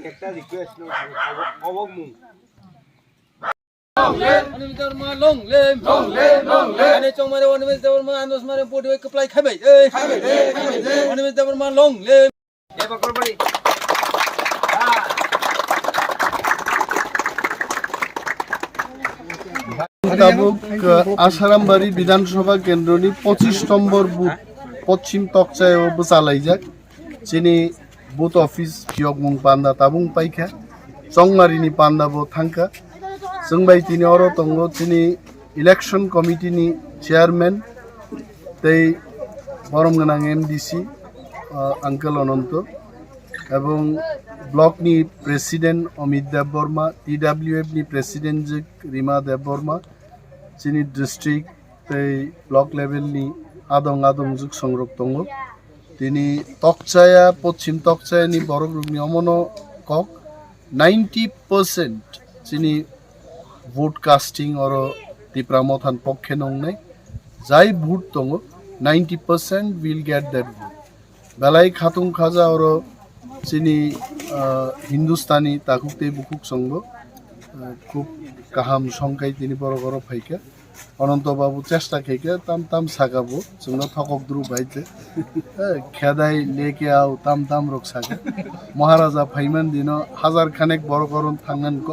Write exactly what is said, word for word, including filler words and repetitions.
Ekta request no, obok mung. Animesh Debbarma long live. Long live, long live. Ani chongmare Animesh Debbarma, Anos mare body wai kaplai khabai de. Khabai de, khabai de. Animesh Debbarma long live. Tabuk, uh, Asarambari Bidhan Sabha Kendroni pochish nombor booth, Pochim Tokchai o bwchalaijak. Chini booth office phiyokmung panda tabung paikha, chongmarini panda bo thangkha. Chwng bai tini oro tongo chini election committee ni chairman tei borom gwnang M D C, uh, uncle Ananto, ebong block ni president Amit Debbarma, T W F ni president je Rima Debbarma, chini district tei block level ni adong adong juk songrok tongo. Tini Tokchaya, Pochim Tokchaya ni borok rokni omono kok ninety percent chini vote casting oro Tipra Mothan pokkhe nongnai. Jai vote tongo, ninety percent will get that vote. Belai khatung khaja oro chini, ah, Hindustani takhuk tei bukhuk songbo, ah, khub kaham songkai tini borok oro phaikha. Ananto Babu chesta khaikha, tam tam saka bo, chwngno thokok dru bai te. Eh, khedai leke au tam tam rok saka. Maharaja phaiman dino hajar khanek borok oro thangnan ko.